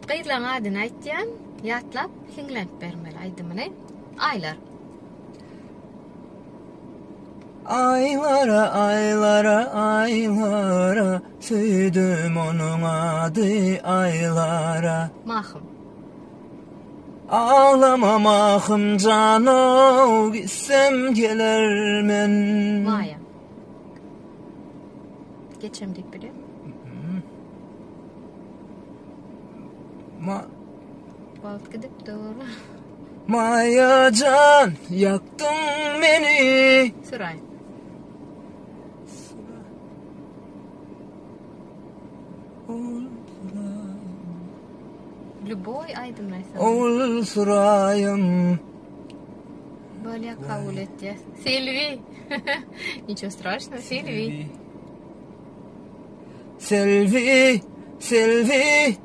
Gyzlaň adyny aýtýan, ýatlap hiňlenip bermeli aýdymyny. Aýlar. Aýlara, aýlara, aýlara, söýdüm onuň ady Aýlara. Mahym. Aglama Mahym janow, gitsem gelermen. Maýa. Geçem diýip bilýän. Ma Wagt gidip dur. Maýa jan, ýakdyň meni. Suraý. Lüboý aýdym aýtsam. Ol suraýym. Bolýa kabul etýär. Selbi. Niço straşno, Selbi. Selbi, Selbi.